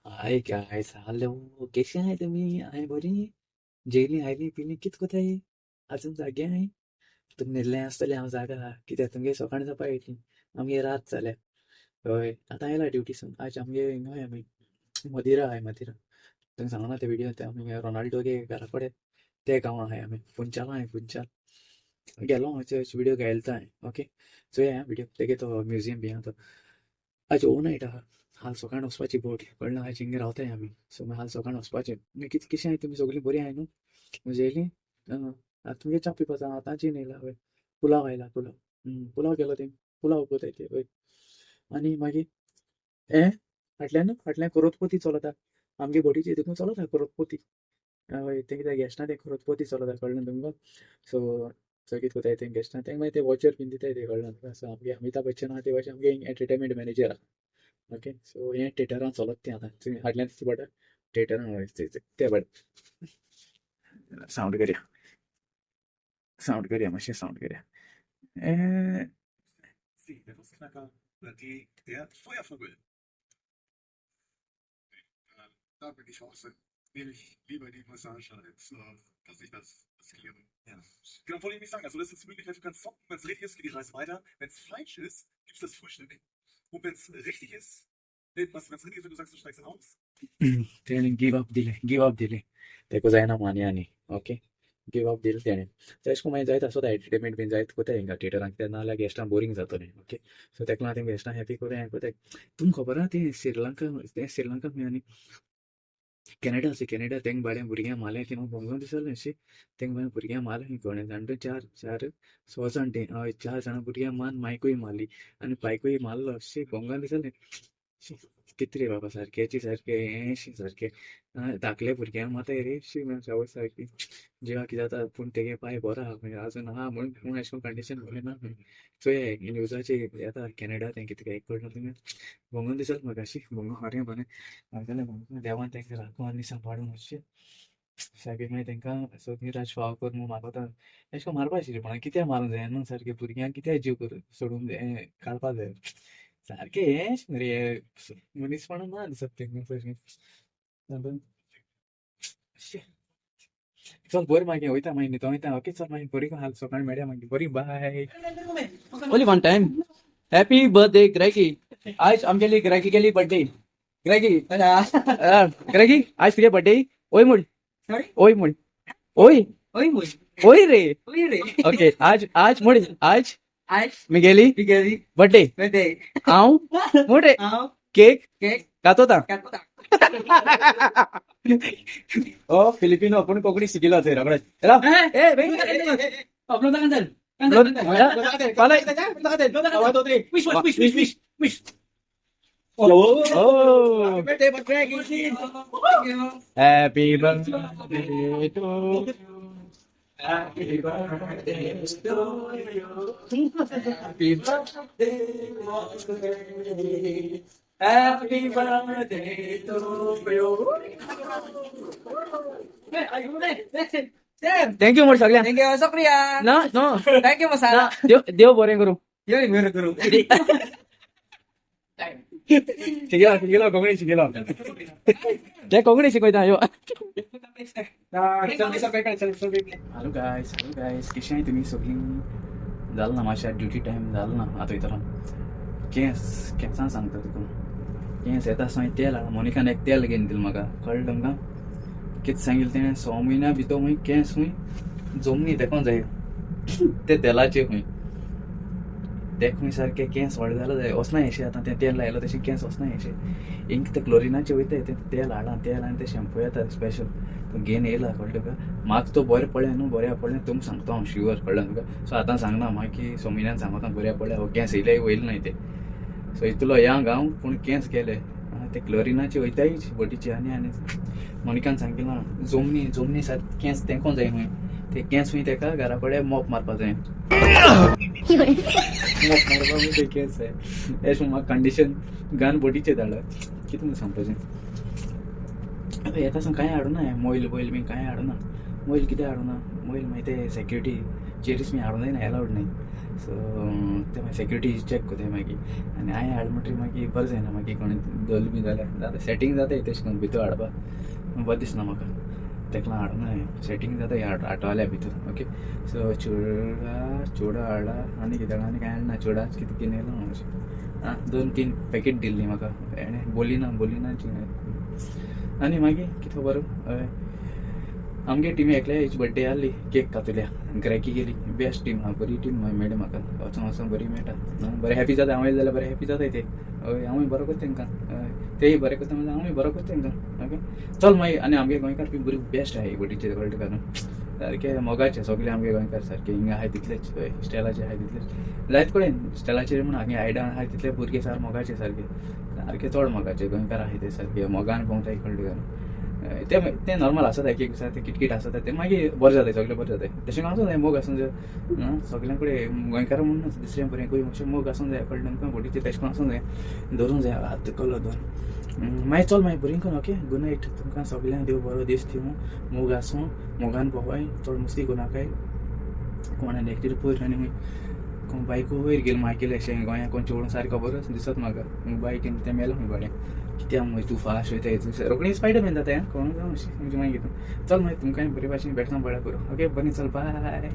हाय guys, hello, कशी आहे तुम्ही? आहे बरी? जेली आयली पिली कित कोताय? अजून जागे आहे? तुमी न्हिदले आसतले, हांव जागा आहा. कित्याक तुमगे सकाळ जावपा येतली, आमगे रात जाल्या. हय, आतां आयला ड्युटीसून. आयज आमगे हिंगा आमी मदिरा आहाय, मदिरा तुमकां सांगना ते व्हिडियो. ते आमी रोनाल्डो गे घरा कडेन ते गांवां आहाय आमी, फुंचाला आहाय, फुंचाल गेलो हांव. व्हिडियो घायलता हांवें. ओके, चोया व्हिडियो तेगे तो म्युझियम बी आहा तो. आयज ओवरनायट आहा, हाल सकाळ वचपाची बोट, कळ्ळें? आयज हिंगा रावताय आमी. सो मागीर हाल सकाळ वचपाचें. मागीर कितें, कशें आहाय तुमी? सगळीं बरीं आहाय न्हू? जेयलीं? आतां तुमगे च्या पिवपाचो आतांची येयला. हय, पुलाव आयला, पुलाव. पुलाव केलो तें, पुलाव कोताय ते. हय, आनी मागीर हें फाटल्यान फाटल्यान करोडपती चलता आमगे बोटीचे तितून चलता करोडपती. हय, तें कितें गेस्टां तें करोडपती चलता, कळ्ळें तुमकां? सो सो कितें कोताय तें गेस्टां तेंका मागीर ते वॉचर बीन दिताय ते, कळ्ळें तुका? सो आमगे अमिताभ बच्चन आहा ते भाशेन आमगे एंटरटेनमेंट मॅनेजर आहा. ओके, सो हें थिएटरान चलत तें आतां फाटल्यान दिसता पडटा थिएटरान. हय, ते बरें सावंड करया, सावंड करया, मातशें सावंड करया. C, der Nussknacker oder D, der Feuervogel? Da bin ich raus. Nehme ich lieber die Massage, als dass ich das riskiere. Ja. Genau, wollte ich nicht sagen. Also das ist die Möglichkeit, du kannst zocken. Wenn es richtig ist, geht die Reise weiter. Wenn es falsch ist, gibt es das Frühstück. Und wenn es richtig ist, nee, was, wenn es richtig ist, wenn du sagst, du steigst aus, तेणें give up दिलें, give up दिलें, तेका जायना मानी आनी. Okay, give up दिलें तेणें. तेश कोन्न मागीर जायत आसता एंटरटेनमेंट बीन जायत कोताय हिंगा थिएटरान, कित्याक नाजाल्यार गेस्टां बोरींग जातलें. ओके, सो तेका लागून तेंकां गेस्टां हॅपी कोताय, हें कोताय. तुमकां खबर आहा तें श्रीलंका, तें श्रीलंका खंय आनी कॅनडा आसा, कॅनडा तेंका बाबड्या भुरग्यांक मारलें तें म्हाका भोंगोन दिसलें शी. तेंका बाबड्या भुरग्यांक मारलें कोणें जाण तूं, चार चार स जाण तीं. हय, चार जाणां भुरग्यांक मान मायकूय मारली आनी पायकूय मारलो. शी, भोंगोन दिसलें. शी, कितें रे बाबा, सारकेची सारकें हें शी सारकें धाकले भुरग्यांक मारताय रे. शी, आवय सारकी जिवाक कितें जाता. पूण तेगे पाय बरो आहा खंय, आजून आहा म्हणून, पूण अशें करून कंडिशन बरें ना खंय. चोया न्यूजाचेर येता कॅनडा तें कितें काय कळना तुमकां. भोंगोन दिसलें म्हाका. शी, भोंगो खरें बरें जालें भोंगो. देवान तेंकां राखूं आनी सांबाळूं मातशें सारकें. मागीर तेंकां सगळीं राज फाव कर म्हूण मागोता. अशें करून मारपा आशिल्लें पण कित्याक मारूंक जाय न्हू सारकें? भुरग्यांक कित्याक जीव करून सोडून हें काडपा जाय सारकें? हें रे मनीसपणां ना दिसता तेंकां सारकें. चल बरें, मागीर वयता, मागीर न्हिदों वयता. ओके, चल मागीर बरी, हाल सकाळीं मेळया मागीर. बरी, बाय. Only one time. Happy birthday, Greggy. आज आमगेली ग्रेगी गेली बर्थडे. ग्रेगी, ग्रेगी, आज तुगे बर्थडे. ओय म्हण. Sorry? ओय म्हण, ओय. ओय म्हण. ओय रे. ओय रे. ओके, आज आज म्हण, आज आज मिगेली मिगेली बर्थडे. बर्थडे. हांव म्हण रे. हांव केक केक कातोता. कातोता. ओ फिलिपिनो, पूण कोंकणी शिकिलो थंय रोखडेच. ए. Upload Wish, wish, wish, wish, wish. Oh. Happy birthday, Greggy. Happy birthday to you. Happy birthday to you. Happy birthday, Greggy. Happy birthday to you. Thank you मोड सगळ्यांक. Thank you, Sokria. ना no. Thank you, Masala. देव देव बरें करूं. Yun, meron guru. शिकलो, शिकलो, कोंकणी शिकलो ते, कोंकणी शिकयता यो. हॅलो गायस, हॅलो गायस, कशें आहाय तुमी सगळीं? जालें ना मातशें ड्युटी टायम जालो ना. आतां वयतलो. केंस केंसां सांगता तुका, केंस येता आसतना तेल हाडलां. मोनिकान एक तेल घेवन दिलें म्हाका, कळ्ळें तुमकां? कितें सांगिल्लें तेणें, 6 म्हयन्या भितर खंय केंस खंय जमनी तेकोन जाय ते तेलाचे खंय, ते खंय सारके केंस व्हडले जाले जाय वचना येशे. आतां तें तेल लायलो तशें केंस वचना येशे. इंक ते क्लोरिनाचे वयताय. तें तेल हाडलां, तेल आनी तें शॅम्पू येता स्पेशल, तो घेवन येयला, कळ्ळें तुका? म्हाका तो बरें पडलें न्हू, बऱ्या पडलें तुमकां सांगता हांव शुअर, कळ्ळें तुका? सो आतां सांगना, मागीर 6 म्हयन्यान सांगता बऱ्या पडल्या. हो केंस येयले वयले न्हय ते. सो इतलो यंग हांव पूण केंस गेले ते क्लोरिनाचे वयताय बोटीचे. आनी आनी मोनिकान सांगिलां, जमनी जमनी सारकें केंस तेंकोन जाय खंय. ते केंस खंय तेका घरा कडेन मोप मारपा जाय, मोप मारपाक ते केंस जाय. अशें म्हाका कंडिशन गान बोटीचे धाडला. कितें म्हूण सांगपाचें? आतां येता सावन कांय हाडूना हांवें, मोयल बोयल बीन कांय हाडूना. मोयल कितें हाडूना? मोयल मागीर ते सेक्युरिटी चेरीस बी हाडूं जायना, एलावड न्हय. सो ते मागीर सेक्युरिटी चॅक कोताय मागीर आनी हांवें हाड म्हणटरी मागीर बरें जायना, मागीर कोणी धरलें बी जाल्यार जाता, सेटींग जाता तशें करून भितर हाडपा बरें दिसना म्हाका, तेका लागून हाडूना हांवें. सेटींग जाता आटोवाल्या भितर. ओके, सो चिवडा चिवडा हाडला आनी कितें हाडला, आनी कांय हाडना, चिवडा कितें कितें येयला अशें. आं, 2-3 पॅकेट दिल्ली म्हाका हेणें, बोलिना बोलिना. आनी मागीर कितें खबर, हय आमगे टिमी एकल्या हेची बड्डे आहली, केक कातल्या, ग्रॅकी गेली. बेस्ट टीम आहा, बरी टीम मेळ्ळी म्हाका, वचोन वचोन बरी मेळटा, बरें हॅपी जाता. हांव येयलें जाल्यार बरें हॅपी जाता ते. हय, हांवूय बरो करता तेंकां, हय तेय बरें करता म्हणजे हांवूय बरो करता तेंकां. ओके, चल मागीर. आनी आमगे गोंयकार बी बरी बेस्ट आहा बडीचे, कळटा का न्हू, सारके मोगाचे सगळे आमगे गोंयकार सारके. हिंगा आहाय तितलेच, हय स्टेलाचे आहाय तितलेच जायत कडेन स्टेलाचेर म्हूण हांगे आयडा आहाय तितले भुरगे सार मोगाचे, सारके सारके चड मोगाचे गोंयकार आहाय ते, सारके मोगान भोंवताय, कळटा का न्हू. ते ते नॉर्मल आसता, एक एक दिसा ते किटकीट आसता, ते मागीर बरें जाता, सगळें बरें जाता. तशें आसूं जाय, मोग आसूंक जाय सगळ्यां कडेन, गोंयकार म्हणून दुसऱ्या बरें मातशें मोग आसूंक जाय, कळ्ळें तुमकां. बोटीचें तशें करून आसूंक जाय, धरूंक जाय हात कलो धरून. मागीर चल मागीर बरी करून. ओके, गूड नायट तुमकां सगळ्यांक, देव बरो दीस दिवं. मोग आसूं, मोगान भोंवाय, चड मस्ती करूं नाकाय. कोण आनी एकटे पयर आनी कोण बायको वयर गेली मागीर अशें गोंयांत कोण चेडूं सारकें खबर दिसत म्हाका बायक तें मेलां खंय बाडें. कित्याक मागीर तूं फास्ट वयता, रोखडी स्पायडरमॅन जाता कोण जावं अशें म्हणजे मागीर. चल मागीर तुमकां बरे भाशेन भेटना, बरें करूं. ओके, बरें, चल, बाय.